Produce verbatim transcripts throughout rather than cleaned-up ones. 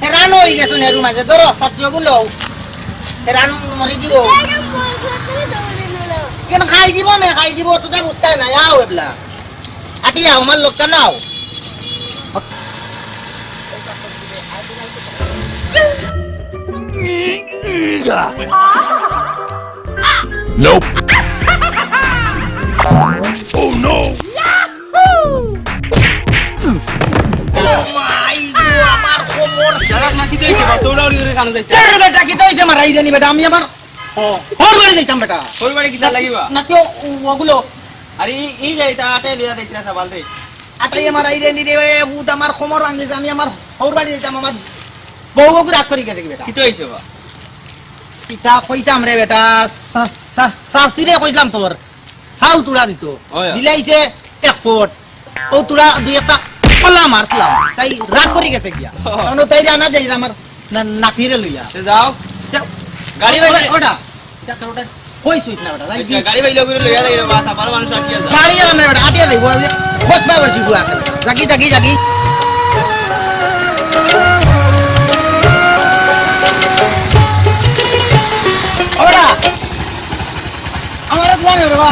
হেরান অই গেছে নেরু মাঝে, ধরো, ছাত্রীগুলো। হেরান মরি দিব। কেন খাই দিব না, খাই দিব, তো যা বুঝতে না, আও এবলা। আটি আও, আমার লোকটা নাও। Nope. Oh no. ও মাই গো, আমার কোমর। দাদা, না কিতা অইছে বা? দৌড়াদৌড়ি করি কানো যাইতা? আরে বেটা, কিতা অইছে? মারাই জানি বেটা, আমি আমার হউর বাড়ি যাইতাম বেটা। হউর বাড়ি কিতা লাগিবা? না তো ওগুলো। আরে ই, ই যাইতা, আটাই লইয়া যাইতা, সাবাল দে। আটাই আমার আইরে নি রে, ভূত আমার কোমর ভাঙিছে, আমি আমার হউর বাড়ি যাইতাম, আমার বউ ওগু রাগ করি গেছে কি বেটা? কিতা অইছে বা? কিতা কইতাম রে বেটা, সা-, সা-, শাশিরে কইলাম তোর, চাউল তুড়া দিত। ওই। দিলাইছে এক ফুট। ও তুড়া দুই একটা কলা মারছিলাম। তাই রাগ করি গেছে গিয়া। ও। কারণ তাই রে আনা যাই আমার না-, নাতিরে লইয়া। তে যাও। যাও। গাড়ি ভাই ওটা, ওটা। এটা তো ওটা। কই তুই না বেটা? যাই আচ্ছা, গাড়ি ভাই লোক লইয়া যাই রে বাস, আমার মানুষ আটকে আছে। গাড়ি আর না বেটা, আটিয়া যাইবো। আমি বসবা বসি বুয়া আছে বেটা। জাগি, জাগি, জাগি। ওটা। আমার দোয়া নেই রে বা।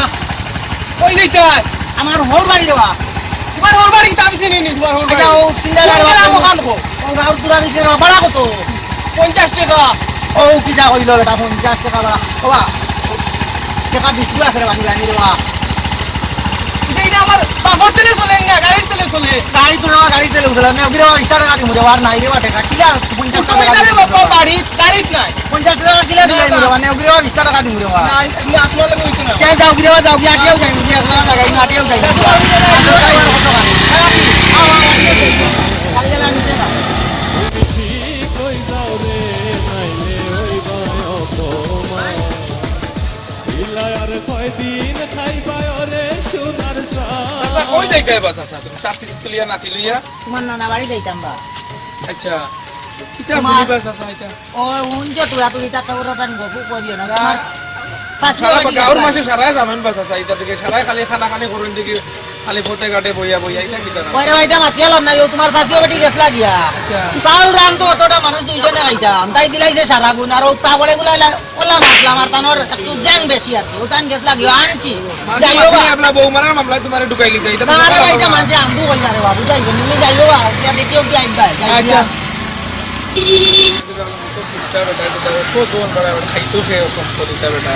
কই যাইতায়? আমার হউর বাড়ি রে বা। তোমার হউর বাড়ি কিতা আমি চিনি নি, তোমার হউর বাড়ি। আচ্ছা, ও চিন্তা নাই রে বা। কোন গ্রাম ওখান কো? ও গাঁও তোরা দিছে রে বা, ভাড়া কত? পঞ্চাশ টাকা। ও কিতা কইলো বেটা, পঞ্চাশ টাকা ভাড়া। ও বা, টাকা বিশ টাকা আছে রে বা, নিলানি রে বা। এটা, এটা আমার বাপর তেলে চলে না, গাড়ির তেলে চলে। গাড়ি তো রে বা, গাড়ির তেলে চলে না, ওগিরে বা বিশ টাকা দিমু রে বা, আর নাই রে বা টাকা। কিলা পঞ্চাশ টাকা দিমু রে বা। বাড়ি, গাড়িত নাই। পঞ্চাশ টাকা কিলা দিলাই না, না। রে বা, মানে, ওগিরে বা বিশ টাকা দিমু রে বা। না, না, আপনার লাগে হইতো না। কে যাও, গিরে বা যাও, গিয়া আটিয়াও যাই, গিয়া আটিয়াও যাই, আটিয়াও যাই। চাচা, কই যাইতায় বা চাচা? তুমি ছাতি তুলিয়া নাতি লইয়া? তোমার নানা বাড়ি যাইতাম বা। আচ্ছা, কিতা তোমার বলিবা চাচা এটা? ও, হুনছো তো, এত ইটা খবর ওটা গপু করিও না। না। তোমার শাশি সারা বেটি গাঁওর গেছলা। মাঝে সারাই জানেন বা চাচা, এটা দিকে সারাই খালি খানা খানি করুন দিকে, খালি পথে ঘাটে বইয়া বইয়া, এটা কিতা না? ওই রে ভাই, এটা মাতিয়া লাভ নাই, ও তোমার শাশিও বেটি গেছলা গিয়া। আচ্ছা। চাউল রান তো অতটা মানুষ দুইজনে খাইতাম, তাই দিলাই যে সারা গুণ, আর ও তা বড়ে গুলা ওলা মাতলাম, আর তানোর একটু জ্যাং বেশি আর কি। ও তান গেছলা গিয়া, আর কি? মাঝে যাইও মাঝে বা। আপনার বউ মারার মামলায় তোমারে ঢুকাই লিতে, এটা তো না রে ভাই, এটা মানছে, আমি তো কই না রে বাবু, যাইবো, তুমি যাইও বা, গিয়া দেখিও কি আইবা, যাই আচ্ছা। গিয়া। কিতা বেটা, কিতা বেটা, কত দোকান পাড়া বেটা, খাইতো সে অসম করিতা বেটা।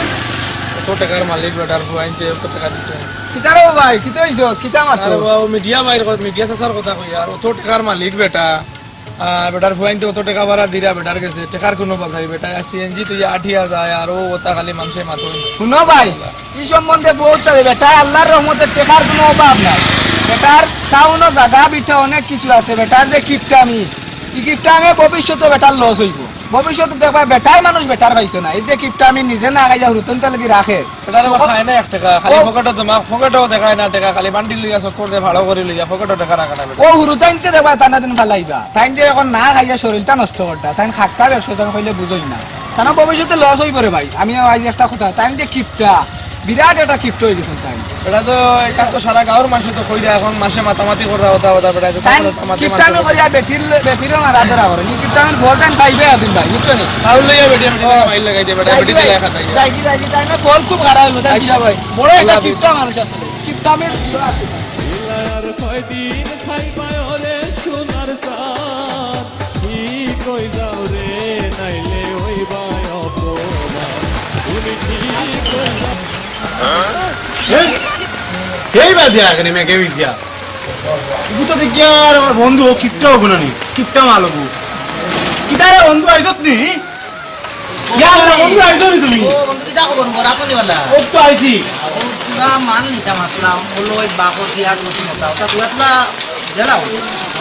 কত টাকার মালিক বেটার ফুয়াইন্তে, কত টাকা দিছে। কিতা রে ভাই, কিতা অইছো? কিতা মাতো? আরে বাবা, মিডিয়া ভাইর কথা, মিডিয়া চাচার কথা কই, আর অত টাকার মালিক বেটা। আর বেটার ফুয়াইন্তে অত টাকা ভাড়া দিরা বেটার গেছে, টাকার কুনু অভাব নাই, বেটা সিএনজি তুই আটিয়া যায়, আর ও ওটা খালি মানষে মাতো। হুনো ভাই, ই সম্বন্ধে বউত আছে, বেটা আল্লার রহমতে টেকার কুনু অভাব নাই। বেটার টাউনো জাগা বিটা অনেক কিছু আছে, বেটার যে কিপটামি, ই কিপটামে ভবিষ্যতে বেটার লস অইবো। ভবিষ্যতে দেখবা বেটার মানুষ বেটার পাইতো না। এই যে কিপটামি নিজে না খাইয়া হুরুতাইন্তে লাগি রাখে। বেটারে বা খায় না এক টেকা, খালি ও পকেটো জমা, পকেটো দেখায় না টেকা, খালি বান্ডিল লইয়া চক্কর দে ভাড়া করি লইয়া, পকেটো টেকা রাখে না বেটা। ও হুরুতাইন্তে দেখবা তানা দিন ফালাইবা। তাইন যে এখন না খাইয়া শরীরটা নষ্ট করতা, তাইন খাক্কা ব্যবসা তান কইলে বুঝই না। তান ভবিষ্যতে লস অইবো রে ভাই। আমি আইজ একটা কথা, তাইন যে কিপটা, বিরাট একটা কিপটা অই গেছইন তাইন। এটা তো, এটা তো সারা গাঁওর মানষে তো কইরা, এখন মানষে মাতামাতি কররা, ওটা, ওটা, বেটা, তো তাইন মাতামাতি কিপটামি কররা। করিয়া বেটির, বেটিরও মারা ধরা করে। নি কিপটামির ফল তাইন পাইবা একদিন ভাই, বুঝছো নি? তাউল লইয়া বেটি, আমি ও। মাইর লাগাই দে, বেটা, যাইগি বেটি ভাই, দিলে খাতাই। যাইগি, যাইগি, তাইন ফল খুব খারাপ অইবো, তাইন আচ্ছা। কিপটা ভাই। বড় একটা আল্লাহ হাফিজ। কিপটা মানুষ আসলে। কিপটামির এই, এই বাজে আগে মেঘে ভিজিয়া। ইগু তো দেখি আর আমার বন্ধু ও কিপটা অইবো না নি? কিপটা মাল অইবো। কিতা রে বন্ধু, আইছত নি? ইয়া আল্লাহ, বন্ধু আইছো নি তুমি? ও বন্ধু, কিতা খবর? মোর আসনি বালা। ও তো আইছি। ও, পুরা মাল নিতাম আসলাম। ওলো ওই বাকর কি আর কিছু মতা। ওটা পুরা পুরা দিলাও।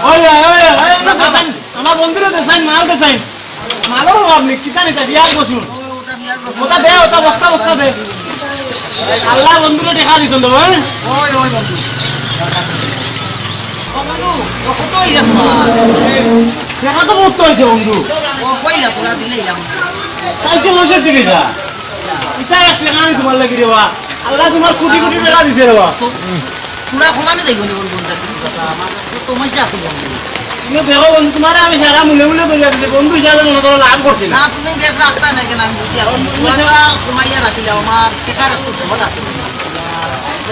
ওই, ওই, ওই, ওই, না, না, বাবা। আমার বন্ধুরে দেছাইন, মাল দেছাইন। মালর অভাব নি, কিতা নিতা, বিয়ার বসুন। ওটা দে, ওটা বস্তা, বস্তা দে। আল্লাহ বন্ধুরে টেকা দিছইন তো, হ্যাঁ? ওই, ওই বন্ধু। ও বন্ধু, ও কত অইছে তোমার? টেকা তো বস্তা অইছে বন্ধু। ও কইলা, তোরা দিলে এলাম। চাইরশো পঁয়ষট্টি টেকা। ইটা এক টেকা নি তোমার লাগি রে বা। আল্লাহ তোমার কোটি কোটি টেকা দিছে রে বা। তো, তোরা সমানে দেখবো নি বন্ধু, বন্ধু, কথা আমার তো সমস্যা আছে বন্ধু। তুমি দেখো বন্ধু, তোমার আমি সারা মুলে মুলে ধরিয়া দিছি, বন্ধু হিসাবে মনে করো লাভ করছি না। না, তুমি রেট রাখতা না কেন? আমি বুঝি, এখন তুমি পুরাটা কমাইয়া রাখিলাও, আমার টেকার একটু শর্ট আছে।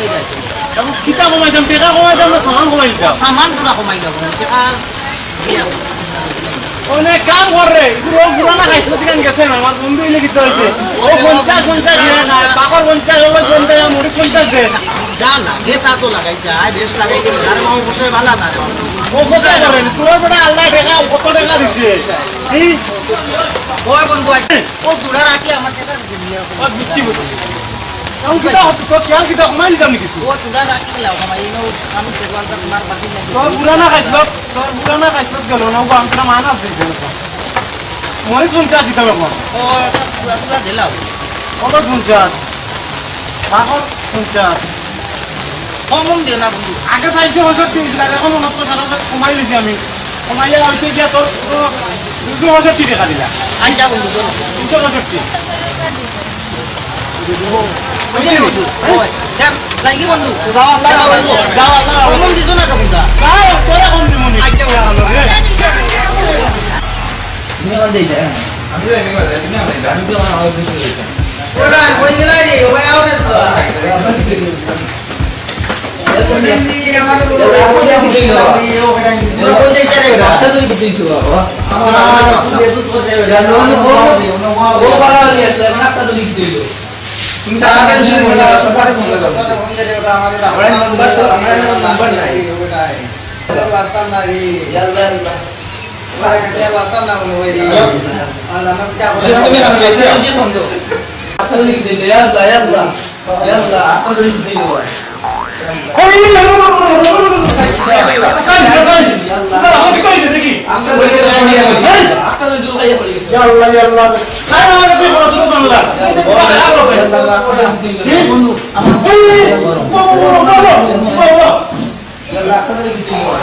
এই যে আছে। এখন কিতা কমাইতাম, টেকা কমাইতাম না সামান কমাই দিতাম? সামান পুরা কমাই যাবো, টেকার অনেক কাম কর রে, এগুলো পুরানা খাইছিল দিকে গেছে না, আমার বন্ধু হইলে কিতা হইছে? ও পঞ্চাশ, পঞ্চাশ দেয় না, বাকর পঞ্চাশ, ও পঞ্চাশ, আর মুড়ি পঞ্চাশ দেয়। যা লাগে তা তো লাগাই যায়, বেশ লাগাই গেলে, আরে বাবা, বলতে ভালা না রে বাবা। ও কোথায় করেন? তোর বেটা আল্লাহ টেকা, কত টেকা দিছে? কি? ওই বন্ধু, আই-, ও দুরা রাখি আমার টেকা দিবি। আর বুঝছি বন্ধু। এখন কিতা হতো? তোর খেয়াল কিতা কমাই দিতাম নি কিছু? ও দুরা রাখি লাও, কমাই এনে আমি টেকা আনতাম, তোমার বাকি নাই। তোর পুরানা খাইছিল, তোর পুরানা খাইছিল গেল না, ও আমি তোরা মানা দিছি না। মরিচ পঞ্চাশ দিতাম এখন। ও, এটা পুরা পুরা দিলাও। কত পঞ্চাশ? এখন পঞ্চাশ। কম কম দিও না বন্ধু। আগে চারশো পঁয়ষট্টি দিছিল, আর এখন উনত্রিশ আঠাশ কমাই দিছি আমি। কমাইয়া হইছে গিয়া তোর, তোর দুশো পঁয়ষট্টি টেকা দিলা। আচ্ছা বন্ধু, চলো। দুশো পঁয়ষট্টি। বুঝলি বন্ধু? ওই, যান, যাই কি বন্ধু? যাও, আল্লাহ যাও, রাখো। যাও, আল্লাহ রাখো। কম দিছো না তো বন্ধু? যাও, তোরা কম দিমু নি। আচ্ছা, বন্ধু। তুমি আমার দিলে, হ্যাঁ। আমি তো এমনি বাজাই, তুমি আমার দিলে। আমি তো আমার, আমার দিলে। ওটা হয়ে গেল রে, ও ভাই, আও রে তো।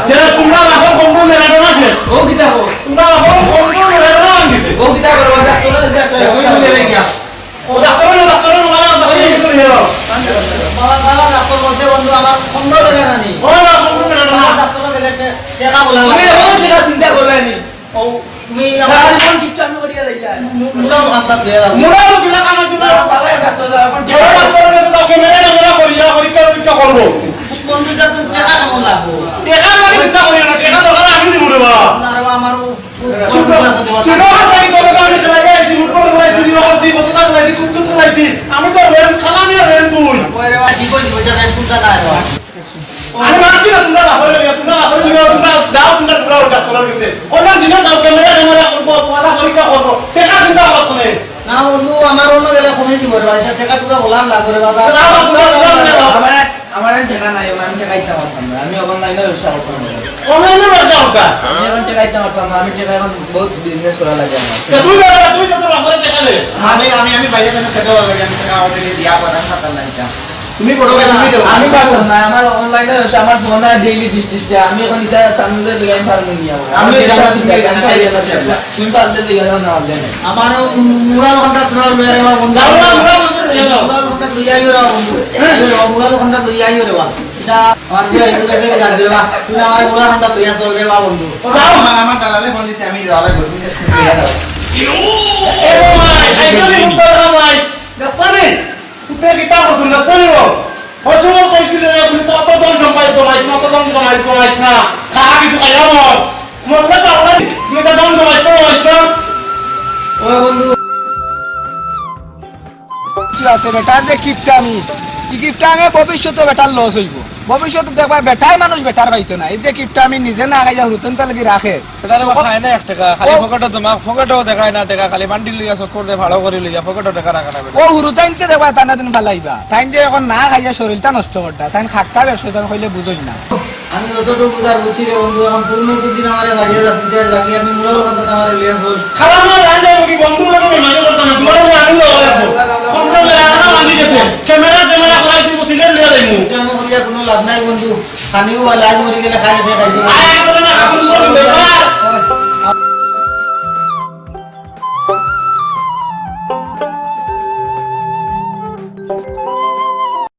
শেষ, তোমরা রাখো, কম কম মেলাটা না শেষ। ও কিতা কো? তোমরা রাখো, কম কম মেলাটা না আনছে। ও কিতা করবো? ডাক্তার আছে একটা ব্যবস্থা। ও ডাক্তার হলো, ডাক্তার হলো, মারা ডাক্তার হলো, কিছু হলো। বাবা, বাবা, ডাক্তার বলতে বন্ধু আমার পনেরো টাকা না নি। ও না, পনেরো টাকা না। বাবা, ডাক্তার গেলে টে-, টাকা বলে না। তুমি এখনো সেটা চিন্তা করবে নি। ও, তুমি আমার সারা জীবন কিচ্ছু আমি করিয়া যাই যায়। মু-, মুড়া মাথা ধুয়ে দাও। মুড়া কিলা কামাই দিবা? বাবা, বাবা, ডাক্তার যাও, এখন বড় ডাক্তার কাছে যাও, ক্যামেরা ট্যামেরা করিয়া, পরীক্ষা টরীক্ষা করবো। বন্ধু, যা তুমি টাকা কেমন লাগবো? টাকা লাগে চিন্তা করিও না, টাকা দরকার আমি দিব রে বাবা। না রে বাবা, আমার ও ছোট, ছোট হাত থাকি তোর কাছে আমি চালাই আইছি, ফুটবল খেলাইছি, রিভার দি, কতটা খেলাইছি, কুকুর খেলাইছি। আমি তো রেন, খালা নিয়ে রেন তুই। ওই রে ভাই, কি কইলি? ওইটা রেন কুকুরটা না রে ভাই। আমি মানছি না, তোমরা বাপরে লিও, তোমরা বাপরে লিও, তোমরা যাও, তোমরা ঘুরাও ডাক্তারের কাছে। অন্য জিনিস যাও, ক্যামেরা ট্যামেরা করবো, পড়া পরীক্ষা করবো। টাকা চিন্তা করো তুমি। না বন্ধু, আমার অন্য গেলে কমে দিব রে ভাই, টাকা টুকা বলার লাগবে রে বাবা। যাও, তোমরা যাও, তোমরা যাও। আমার আমার আর টাকা নাই, আমি টাকা দিতে পারতাম না। আমি অনলাইনে ব্যবসা করতাম না। অনলাইনে ব্যবসা করতা? আমি এখন টাকা দিতে পারতাম না, আমি টাকা এখন বহুত বিজনেস করা লাগে আমার। তা তুই বেটা, তুই তো তোর বাপরে টাকা দে। আমি, আমি, আমি বাইরে থেকে সেটা লাগে, আমি টাকা already দিয়া পাঠান খাতার নাই যা। তুমি বড় ভাই, তুমি দেবো। আমি পারতাম না, আমার অনলাইনে ব্যবসা, আমার ফোন আর ডেইলি বিশ ত্রিশটা। আমি এখন এটা তামিলে লই আমি পারমু নি আমার। আমি আমার জানি দেশে তুমি আছে, আমি জানি পারি না। তুমি পারলে লইয়া যাও, না পারলে নাই। আমার মুরাল কান্তা তুরাল লইয়া রে বন্ধু। যাও না, মুরাল কান্তা লইয়া যাও। মুরাল কান্তা লইয়া আইও রে বন্ধু। হ্যাঁ। আইও রে, মুরাল কান্তা লইয়া আইও রে বা। এটা আমার বিয়ে হয়ে গেছে, যা রে বা। তুমি আমার মুরাল কান্তা লইয়া চল রে বা বন্ধু। যাও। আমার, আমার দালালে ফোন দিছে, আমি যাওয়া লাগবে। তুমি just লইয়া যাও। এ রে ভাই, আইজো রে মুরাল ভাই। দেখছো নি? তুই কিতা করছিস? দেখছো নি ও? ওই সময় কইছিলে রে, তুমি তো অত ধন সম্পদ কমাইছ না, অত ধন কমাইছ, কমাইছ না। খা কিছু খাইয়া মর। মরলে তো আমরা, তুমি তো ধন কমাইছ না, কমাইছ না। ও বন্ধু। ঠিক আছে, বেটার যে কিপটামি, এই কিপটামি ভবিষ্যতে বেটার লস হইব। ভবিষ্যতে দেখবা বেটায় মানুষ বেটার পাইতো না। এই যে কিপটামি নিজে না খাইয়া হুরুতাইন্তে লাগি রাখে। এটা তো খায় না এক টাকা, খালি ও পকেটে জমা, পকেটেও দেখায় না টাকা, খালি বান্ডিল লইয়া চক্কর দে, ভাড়া করি লইয়া, পকেটে টাকা রাখে না বেটা। ও হুরুতাইন্তে দেখবা, তানা দিন ফালাইবা। তাইন যে এখন না খাইয়া শরীরটা নষ্ট করতা, তাইন খাক্কা ব্যবসা, তাইন কইলে বুঝইন না। আমি যতটুকু বুঝার বুঝছি রে বন্ধু, এখন তুমি দুদিন আমারে বাড়িয়ে যাস, বিদায় লাগি আমি মুড়াল কথা আমারে লিয়ে চল। খালা আমার রান যাইব কি বন্ধু লোকে বেমানি করতে না, তোমার আমি আমি লোক রাখবো। কম দামে রান্না বান্ধি গেছে, ক্যামেরা ট্যামেরা করাই দিব, সিলেট লিয়ে যাইব। এটা আমি করিয়া কোনো লাভ নাই বন্ধু। খানিও বা লাজ মরি গেলে খাই সে খাইছে। আয়, এক কথা না, এখন তোমার ব্যাপার